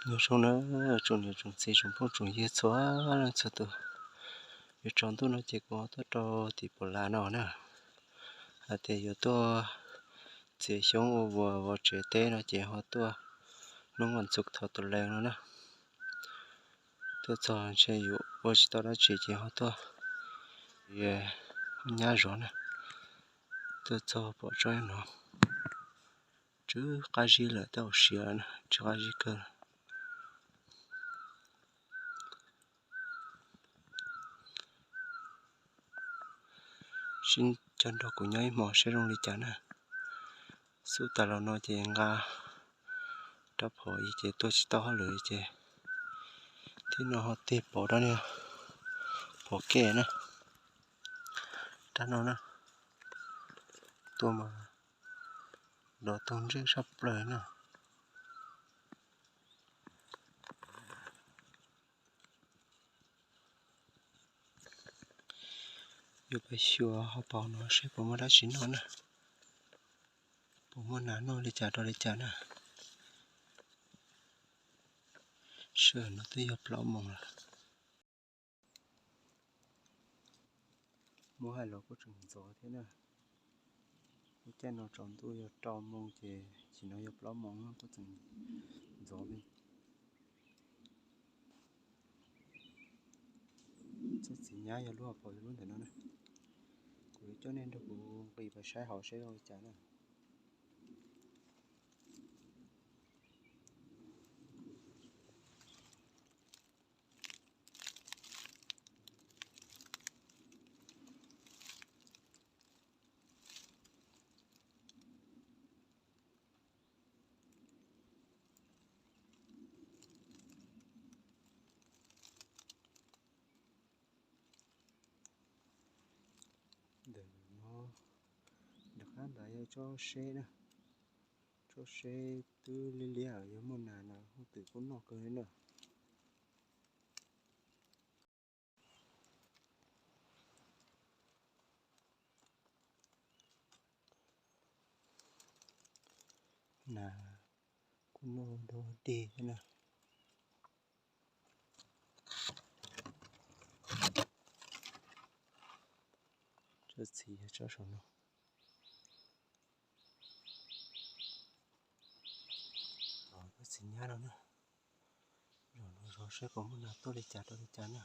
Nyob zoo na, tsoom niam tsoom txiv tsoom phooj tsoom ywg txhua leej txhua tus, yuav tsaus ntuj no ces kuv ho tuaj rau tim Pos Las no na, hais tias yuav tuaj txiav xyoob ua vuas vov tsev teb no ces ho tuaj hnub vas xuv thaum tus lees no na. Tuaj txog ntshe yus ua tsis tau dab tsi ces ho tuaj, nyab zov na. Tuaj txog pom tsob no tsw qab zib lawm, tej zaum siav lawm na, tsw qab zib kawg. Sib cog nrog kuv nyob ib hmo seb zoo li cas na. Xub tas los no ces nqa rab phom ib ces tuaj tsis tau hauj lwm ces thib no ho tig pov rab niag phom kej na, rab no na, tuaj mas dov toog ntsej tshaj plaws na. Yuav pais xyuas hauv paus no seb puas muaj dab tsi noj na, puas muaj nas noj li cas rau li cas na. Sij hawm no twb yog plaub moos lawm. Muab hais los kuj tseem ntxov thiab na. Lub caij no tsaus ntuj yog rau moos ces chim no yog plaub moos kuj tseem ntxov li. Txoj txiv nyab yog lub hauv paus yog lub ntawm no na. Kuv yuav coj nej nrog kuv nqis pais saib hauv seb zoo li cas na. Ntawm no, nram qab ntawd yog tsob seb na, tsob seb twb liab liab, yog muaj nas no hauj twm kuj noj kawg li na. Nas kuj noj dog dig thiab na. Tsob txiv yog tsob saum no. Tsob txiv nyab no na. Zaum no zov seb puas muaj nas tuaj li cas rau li cas na.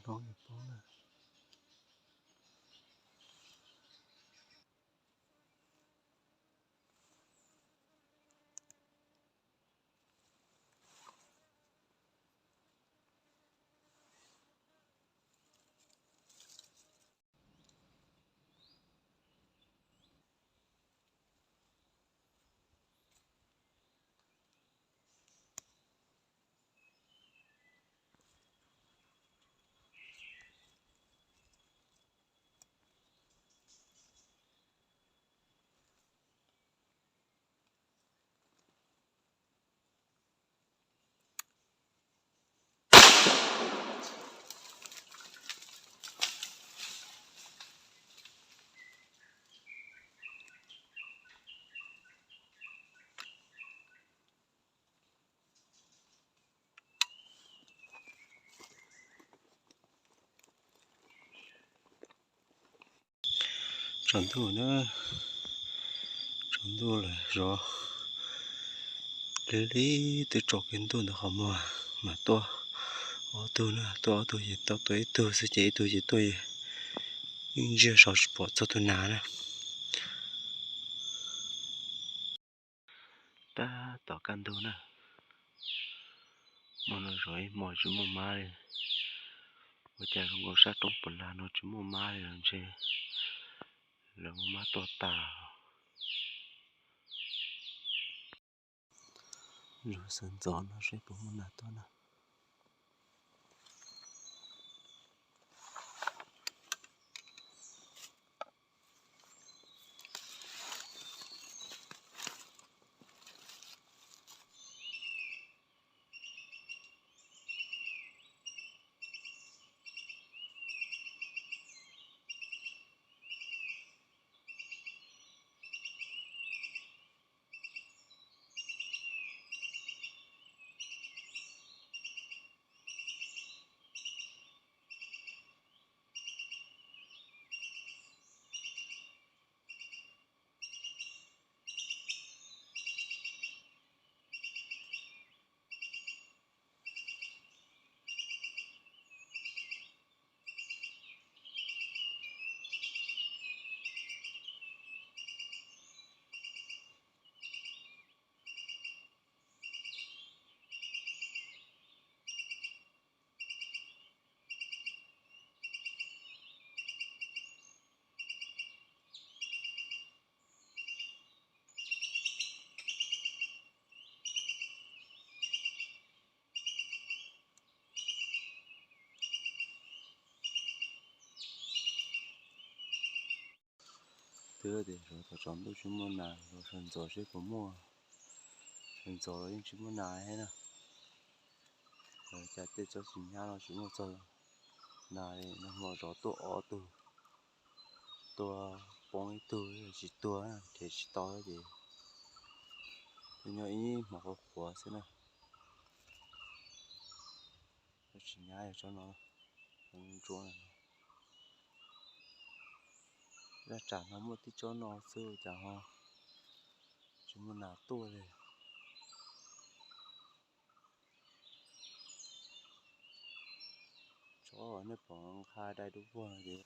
Roob yuav poob lawm. Tsaus ntuj na, tsaus ntuj lawm zov lig lig twb tsaus kiag ntuj ntawm qhov muag mas tuaj ob tug na, tuaj ob tug ces tau tuaj ib tug xwb ces ib tug ces tuaj yeej ntsiag saud tsis pom txog tus nas na. Tab tom kaj ntug na, hmo no zov ib hmo tsis muaj mab li. Ua cas zoo nkaus sab roob Pus Las no tsis muaj mab li los ntshe lawv muab mab tua tas. Zov sawv ntxov no seb puas muaj nas tuaj na. Twb tias zov tom tsaus ntuj tsis muaj nas, zov sawv ntxov seb puas muaj. Sawv ntxov los yeej tsis muaj nas thiab na. Cas tej tsob txiv nyab no tsis muaj txog nas li, nag hmo zov tuaj ob tug, tua poob ib tug, tsis tuag na, nrhiav tsis tau ces nyob ib hmos qhuav qhuav xwb na. Tsob txiv nyab yog tsob no, ntsuab no. Zaj tsam no muaj tib tsob no xwb cas ho tsis muaj nas tuaj li. Tsob nej pom nqha dai dub vog no ces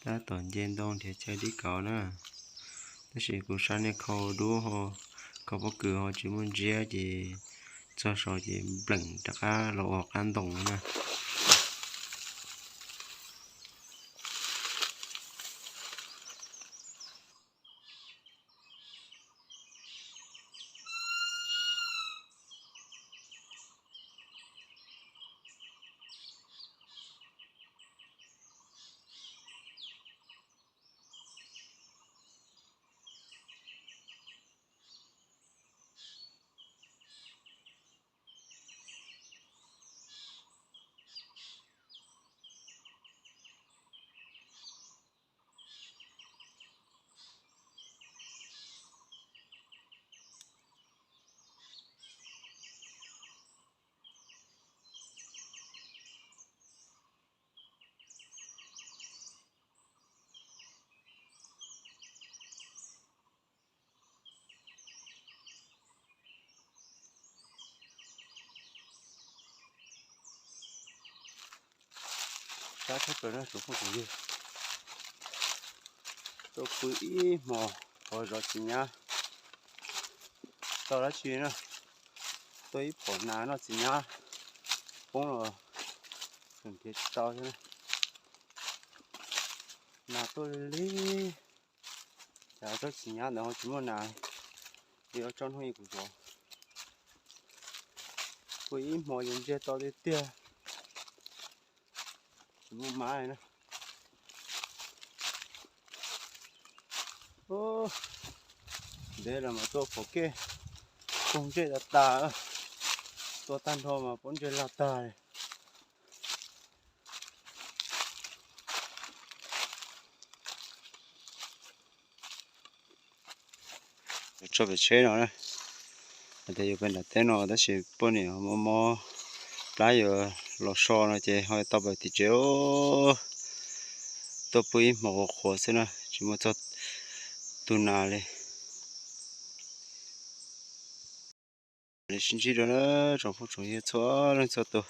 Tab tom nce ntoo nrhiav chaw dib kauv na, tab sis kuv saib nej khau dub ho, khau pob kws ho tsis muaj ntsiab ces txog saud ces npleem rov qab los ua qab ntoo na. Sab tshaj plaws na tsoom phooj tsoom ywg. Tuaj pw ib hmos hauv zov txiv nyab tau dab tsi na. Tuaj ib phom nas noj txiv nyab poob los tseem nrhiav tsis tau thiab. Nas tuaj li li, cas tsob txiv nyab ntawd ho tsis muaj nas li, tsob hnub ib kuv zov. Pw ib hmos yuav ntsiag to tiag tiag, tsis muaj mab li na. Ntev los mas tuaj pom kev pob ntseg tas tas, tuaj tag nrho mas pob ntseg lag tag li. Tso pem tsheb no na, hais tias yuav pem nram teb no tab sis poj niam mob mob plab yuav los so no ces ho tau pem tim tsev. Tuaj pw ib hmos qhuav qhuav xwb na, tsis muaj txog tus nas li. Sib ntsib dua na tsoom phooj tsoom ywg txhua leej txhua tus.